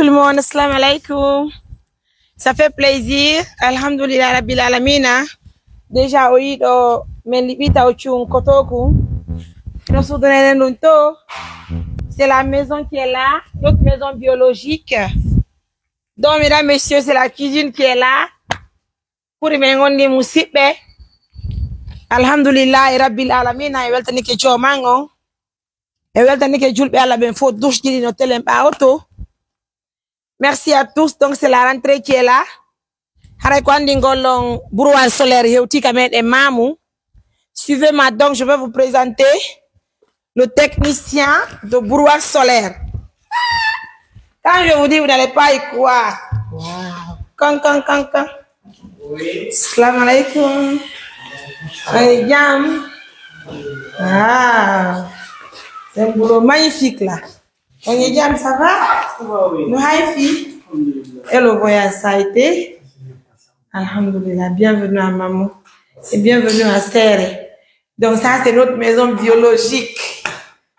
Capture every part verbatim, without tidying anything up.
Tout le monde, assalamu alaikum. Ça fait plaisir. Alhamdulillah Rabbil Alamina. Déjà, o yiɗo men liɓita o cuun kotoku. Ino suudu nene ɗun to. C'est la maison qui est là, notre maison biologique. Donc, mesdames, messieurs, c'est la cuisine qui est là. Kuri men on ni musiɓɓe. Alhamdulillahi Rabbil Alamina. E weltanike jooman on. E weltanike julɓe Allah ɓen fof, duusji ɗi no telen ɓaawo to. Merci à tous. Donc, c'est la rentrée qui est là. Haray ko anndi ngol on brouillard solaire hewti ka meɗen maamu. Suivez-moi donc, je vais vous présenter le technicien de brouillard solaire. Quand je vous dis, vous n'allez pas y croire. Wow. Kan, kan, kan, kan. Salam alaikum. Ay, jam. Ah, c'est un boulot magnifique là. On est jam, ça va? Nous, hi, fille. Et le voyage, ça a été? Alhamdulillah. Bienvenue à maman. Et bienvenue à Séré. Donc ça, c'est notre maison biologique.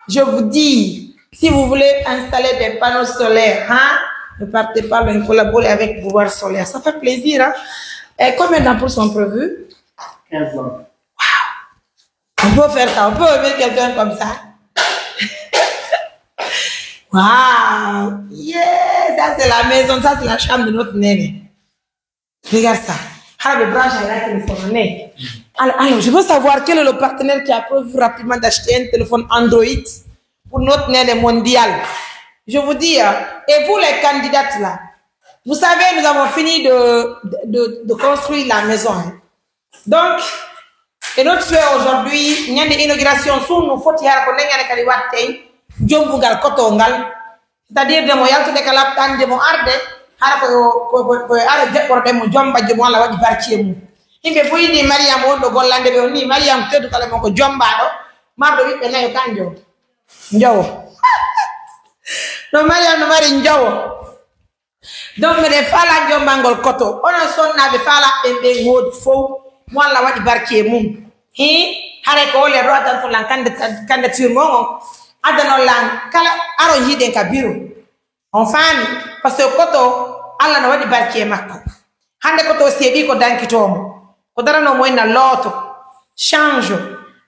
Je vous dis, si vous voulez installer des panneaux solaires, hein, ne partez pas loin, collaborez avec Pouvoir Solaire. Ça fait plaisir, hein? Et combien d'ampoules sont prévues? Quinze lampes. On peut faire ça, on peut aimer quelqu'un comme ça. Waouh! Yeah, ça c'est la maison, ça c'est la chambre de notre néné. Regarde ça. Hara ɓe branche à la téléphone, né. Alors, alors, je veux savoir quel est le partenaire qui a prévu rapidement d'acheter un téléphone Android pour notre néné mondial. Je vous dis, hein, et vous les candidates là, vous savez, nous avons fini de, de, de, de construire la maison, hein. Donc, et notre souhait aujourd'hui, ñande inauguration, sun no foti hara ko nden ñande kadi watten jombungal koto ngal. C'est-à-dire de mo yaltude ka laɓɗande mo arde, hara ko, ko, ko, ko ara jeɓɓorɗen mo jomba jomo Allah waɗi barki e mum. Yimɓe buy ni Mariam on ɗo gollande ɓe on ni, Mariam teddu kala mo ko jombaaɗo, marɗo ɓiɓɓe nayo kanjo. Njowo. No Mariam no mari njowo. Donc, miɗen faalaa jombangol koto. Onon sonnaaɓe faalaaɓe ɓen ɓen hoodi fow, mo Allah waɗi barki e mum. Hii, haray ko woni e droit d'entrée lan candidati-, candidature mon on. Addanon lan kala aron hiɗen ka bureau. On faami, parce que koto Allah no waɗi barki e makko. Hande koto seeɗi ko dankitoo mo. Ko daranoo mo ina looto, change.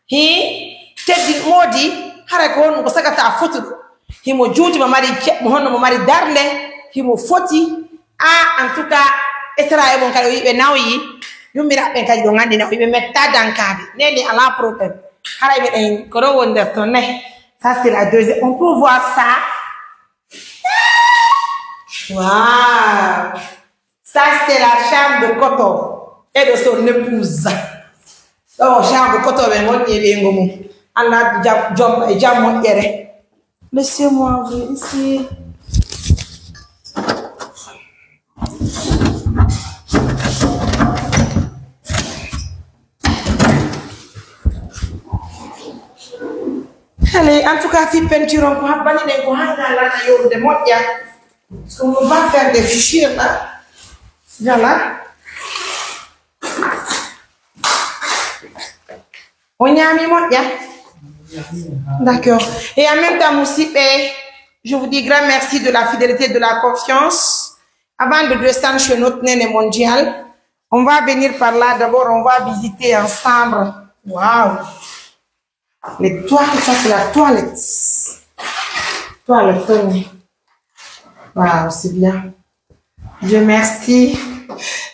Hii, teddi moodi, haray ko honɗum ko sagata fotuɗo. Himo juuti mo mari ce-, mo honno mo mari darnde, himo foti. Ah, en tout cas, Esra e mon kadi o yiɓe nawyi, yummiraɓe ɓen kadi ɗo nganndi nawyi ɓe metta dankaaɓe. Neni alaa problème. Haray meɗen ko ɗo woni nder ton ne. Ça c'est la deuxième. On peut voir ça. Wow. Ça, c'est la chambre de Koto et de son épouse. Donc, chambre Koto, mais on y est bien. Allah, jam, jam, jam, mon yere. Laissez-moi ouvrir ici. Allez, en tout cas, si peinture on ko habbani ɗen ko hanga lana yorude moƴƴa. On va faire des fichiers là. Voilà. On y a mis moƴƴa. D'accord. Et en même temps, musiɓɓe, je vous dis grand merci de la fidélité, de la confiance. Avant de descendre chez notre néné mondial, on va venir par là. D'abord, on va visiter ensemble. Waouh. Les toilettes, ça c'est la toilette. Toilette, oui. Waouh, c'est bien. Dieu merci.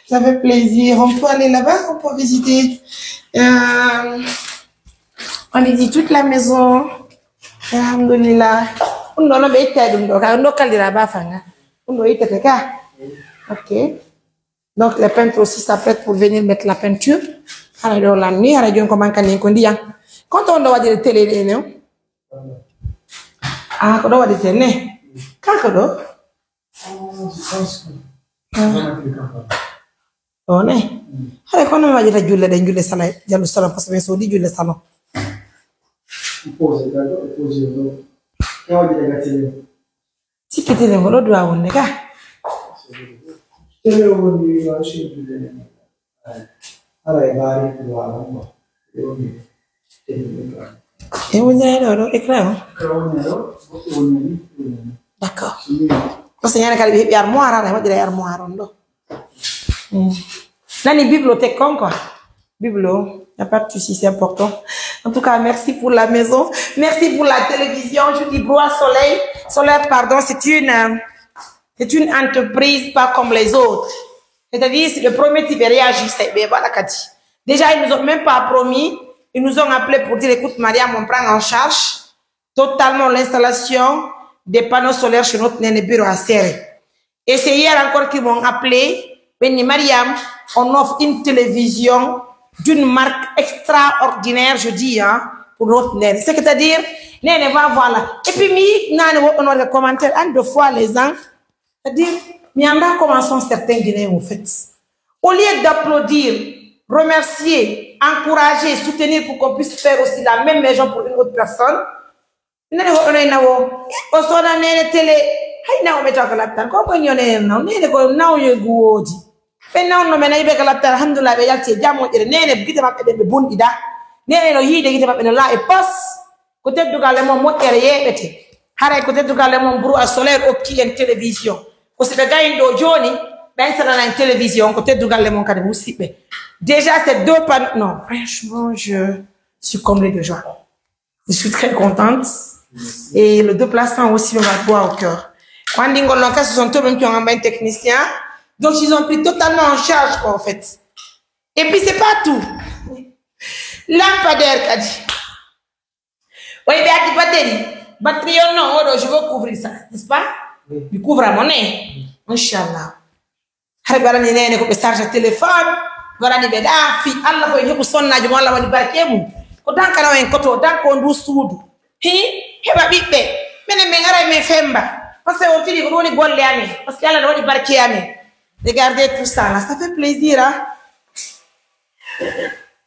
Ça fait plaisir. On peut aller là-bas, on peut visiter. Euh, on visite toute la maison. Alhamdulillah. Ɗum ɗo no ɓe ittay ɗum ɗo ka, ɗum ɗo kallira ba fanga. Ɗum ɗo ittete ka. Ok. Donc les peintres aussi s'apprêtent pour venir mettre la peinture. Hara ɗo lan ni, hara jon ko manka nin ko ndiyam. Konto on ɗo waɗire télé ɗe ne. Ah, ko ɗo waɗite ne. Ka ko ɗo? Ah. Ɗo ne. Hara kono mi waɗita julle ɗen, julle sala, jalu sala, parce que mi sodi julle sala. Sikkitini ko ɗo duwa wonde ka. Tele o woni wiwa sirdude. Ara e baari duwa wongo. E woni tele ɗo. E woni ɗo, ɗo écran o? Écran woni ɗo, goɗɗo woni ni, woni ni. D'accord. So mi Parce que ñande kadi ɓe heɓi armoire, ara waɗira e armoire on ɗo. Mm. Nani bibliothèque kon quoi. Biblo, y a pas de souci, c'est important. En tout cas, merci pour la maison. Merci pour la télévision. Je dis Broa Soleil, Solaire, pardon, c'est une, euh, c'est une entreprise pas comme les autres. C'est-à-dire, c'est le premier type de réagir, c'est, ben voilà, Cathy. Déjà, ils nous ont même pas promis. Ils nous ont appelé pour dire, écoute, Mariam, on prend en charge totalement l'installation des panneaux solaires chez notre Néné Bureau à Serré. Et c'est hier encore qu'ils m'ont appelé. Ben Mariam, on offre une télévision d'une marque extraordinaire, je dis, hein, pour notre Néné. C'est-à-dire, Néné, va, voilà. Et puis, mi, nani, on a des commentaires, un, deux fois les ans. C'est-à-dire, mi anda comment sont certains Guinéens, au fait. Au lieu d'applaudir, remercier, encourager, soutenir pour qu'on puisse faire aussi la même maison pour une autre personne, nani hoɗo nay nawo. O sona Néné télé. Hay nawo ɓe tawa ka laptal. Ko ko ñone en naw. Néné ko naw yo ngu woodi. Ɓe nawno men ay ɓe ka laptal. Alhamdulillah ɓe yalti e jam moƴƴere. Néné gite maɓɓe ɗen ɓe bunɗi da. Néné no hiide gite maɓɓe no laaɓi pos. Ko teddugal e mon moƴƴere yeeɓete. Haray ko teddugal e mon Broa Soleil okki en télévision. Ko si ɓe gayin ɗo jooni, ɓe installana en télévision. Ko teddugal e mon kadi musidɓe. Déjà c'est deux panneaux. Non, franchement, je suis comblée de joie. Je suis très contente. Et le déplacement aussi me va droit au cœur. Wandi ngol non, ce sont eux-mêmes qui ont envoyé un technicien. Donc, ils ont pris totalement en charge, quoi, en fait. Et puis, c'est pas tout. Lampadaire, kadi. Oui, mais avec batterie. Batterie, non, non, je veux couvrir ça, n'est-ce pas? Oui. Je couvre à mon nez. Inch'Allah. Hara ɓe waɗani Néné ko ɓe charge téléphone, ɓe waɗani ɓe ɗa, fi Allah ko en heɓu sonnaajo mo Allah waɗi barke e mum. Ko dankana en koto, danko ndu suudu. Hi, heɓa ɓiɓɓe. Menen men aray men femba. Parce que on tini ko ɗoni golle amen. Parce que Allah waɗi barke amen. Regardez tout ça là, ça fait plaisir, hein?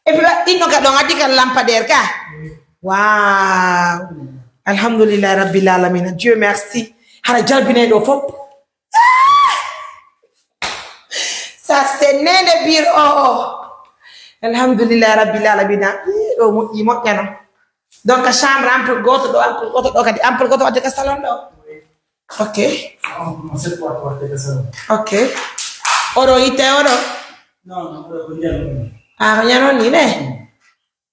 Et puis, inno ka ɗon, addi kan lampadaire ka. Wow. Alhamdulillah Rabbil Alamina. Dieu merci. Hara jalbinay ɗo fof. Ça, c'est Néné Bureau. Oh, oh. Alhamdulillah Rabbil Alamina. Ih, ɗo moƴƴi, moƴƴano. Donc, chambre, ampoule goto ɗo, ampoule goto ɗo, kadi ampoule goto wadde ka salon ɗo. Ok. Ok. Oɗo yitte oɗo? Ah, ko ñanon ni, ne?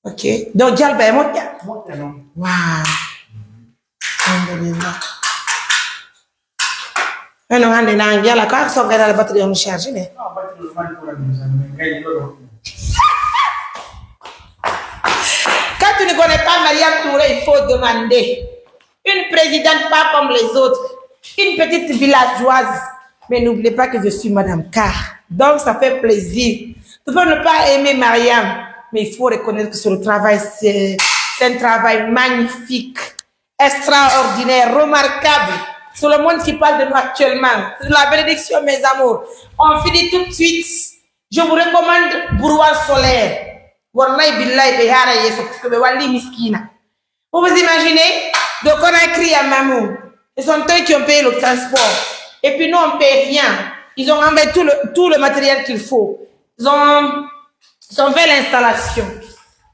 Ok. Donc, jalba e moƴƴa? Moƴƴa non. Wow. Alhamdulillah. Eno hande na yala ka so gadal batterie on charge ne. Quand tu ne connais pas Mariam Touré, il faut demander. Une présidente pas comme les autres. Une petite villageoise. Mais n'oubliez pas que je suis Madame K. Donc ça fait plaisir. Tu peux ne pas aimer Mariam, mais il faut reconnaître que c'est le travail, c'est c'est un travail magnifique, extraordinaire, remarquable. C'est le monde qui parle de nous actuellement. C'est de la bénédiction, mes amours. On finit tout de suite. Je vous recommande Brouhaha Solaire. Wallahi billahi ɓe hara yeeso parce que ɓe walli miskina. Vous vous imaginez? De Conakry à Mamou. Ce sont eux qui ont payé le transport. Et puis nous, on ne paye rien. Ils ont envoyé tout le, tout le matériel qu'il faut. Ils ont, ils ont fait l'installation.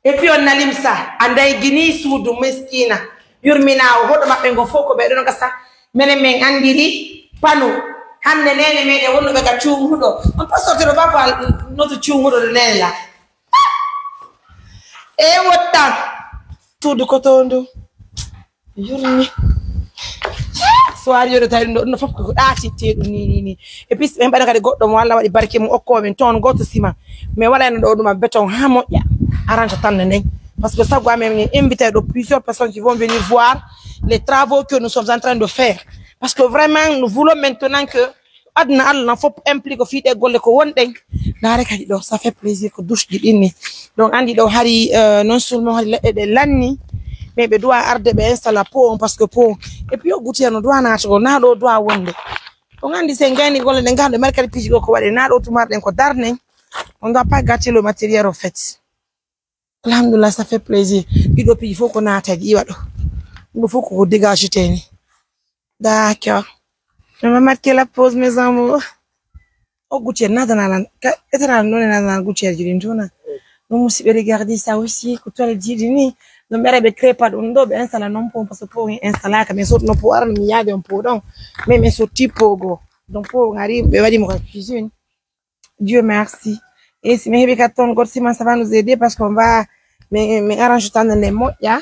Et puis on allume ça. Anday gini suudu miskina. Yurmina o hoɗo maɓɓe ngo fof ko ɓe ɗon gasa. Menen men andiri pano. Hande nene meɗen wonno ɓe ka cuuhuɗo. On peut sortir, on va voir notre cuuhuɗo de nene là. E wotta. Suudu koto ndu. Yurmi. So ari yoɗo tawi ɗum ɗo, ɗum ɗo fof ko ɗaatitte ɗum ni, ni, ni. Et puis, ɓen mbaɗa kadi goɗɗo mo Allah waɗi barke mum okko min ton goto sima. Mais wala en ɗo ɗum a béton ha moƴƴa. Aranta tan nden. Parce que sago amen min invité ɗo plusieurs personnes qui vont venir voir les travaux que nous sommes en train de faire. Parce que vraiment, nous voulons maintenant que aduna Allah non fof implique fii ɗe golle ko wonɗen. Ndaare kadi ɗo, ça fait plaisir ko douche ji ɗin ni. Donc, andi ɗo hari, euh, non seulement hari leɗɗe ɗe lanni, mais ɓe doit arde ɓe installa pot on, parce que pot on. Et puis, yo gouttière no doit naatagol, na ɗo doit wonde. On andi sen gayni golle ɗen, gahɗo mari kadi piiji goo ko waɗe, na ɗo tumar ɗen ko darnen. On doit pas gâter le matériel au fait. Alhamdulillah, ça fait plaisir. Ɗiɗo piiji fof ko naata e iwa ɗo. Ɗum ɗo fof ko dégagé ni. D'accord. On va marquer la pause, mes amours. O gouttière, naatana lan. Ka, etana lan, ɗon e naatana lan gouttière ji ɗin tuna. Ɗum musiɓɓe, regardez ça aussi, ko toilette ji ɗin ni. Donc, ɓe ara ɓe crée pas ɗum ɗo, ɓe installa non po, parce que po en installa ka, mais surtout no po aran mi yaade on po ɗon, mais, mais surtout po go. Donc, po ngari, ɓe waɗi mo ka cuisine. Dieu merci. Et si mi heɓi ka ton goto siman, ça va nous aider parce qu'on va, mais, mais arrange tan ne moƴƴa,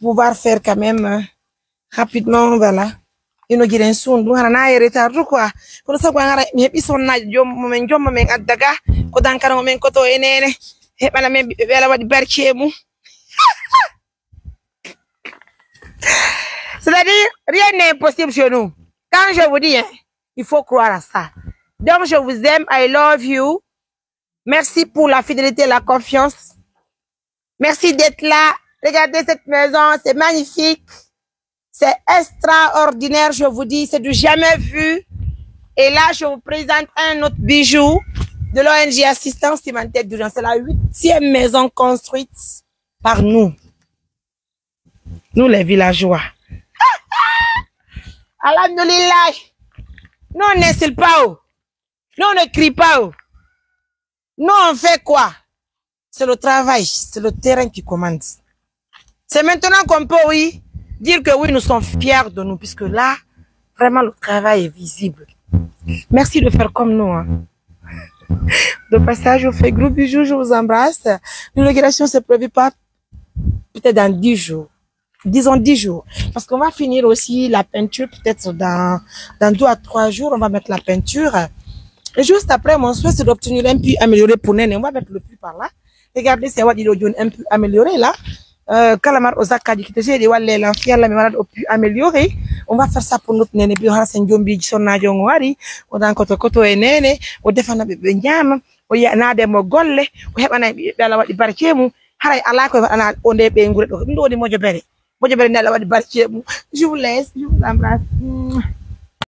pouvoir faire quand même, euh, rapidement, voilà. Ino giren sun, ɗum hana na e retard quoi. Kono sabu an ara mi heɓi sonnaaji jom mo men, jom mo men adda ga, ko dankara mo men koto e nene. Heɓana men ɓiɓɓe ɓe Alla waɗi barke mum. C'est-à-dire, rien n'est impossible chez nous. Quand je vous dis, hein, il faut croire à ça. Donc, je vous aime, I love you. Merci pour la fidélité et la confiance. Merci d'être là. Regardez cette maison, c'est magnifique. C'est extraordinaire, je vous dis, c'est du jamais vu. Et là, je vous présente un autre bijou de l'O N G Assistance Humanitaire d'Urgence. C'est la huitième maison construite par nous. Nous, les villageois. Alhamdulillah. Nous, on n'insulte pas, oh. Nous, on ne crie pas, oh. Nous, on fait quoi? C'est le travail, c'est le terrain qui commande. C'est maintenant qu'on peut, oui, dire que oui, nous sommes fiers de nous, puisque là, vraiment, le travail est visible. Merci de faire comme nous, hein. De passage, je vous fais gros bisous, je vous embrasse. L'inauguration, c'est prévu pas peut-être dans dix jours. Disons dix jours. Parce qu'on va finir aussi la peinture peut-être dans, dans deux à trois jours, on va mettre la peinture. Et juste après, mon souhait, c'est d'obtenir un puits amélioré pour Néné. On va mettre le puits par là. Regardez, c'est un peu amélioré là. Euh, kala marɗo zakkaji kite seeɗi walle lan fi Alla mi waɗat o puits amélioré. On va faire ça pour notre Néné, bi hara sen jombiiji sonnaajo on o ari, o dan koto koto e Néné, o defana ɓe ɓe ñaama, o yiya naade mo golle, o heɓana ɓe ɓe Alla waɗi barke mum. Haray alaa ko waɗana o nde ɓeynguure ɗo. Ɗum ɗo woni mojobere. Mojobere nde Alla waɗi barke mum. Je vous laisse, je vous embrasse.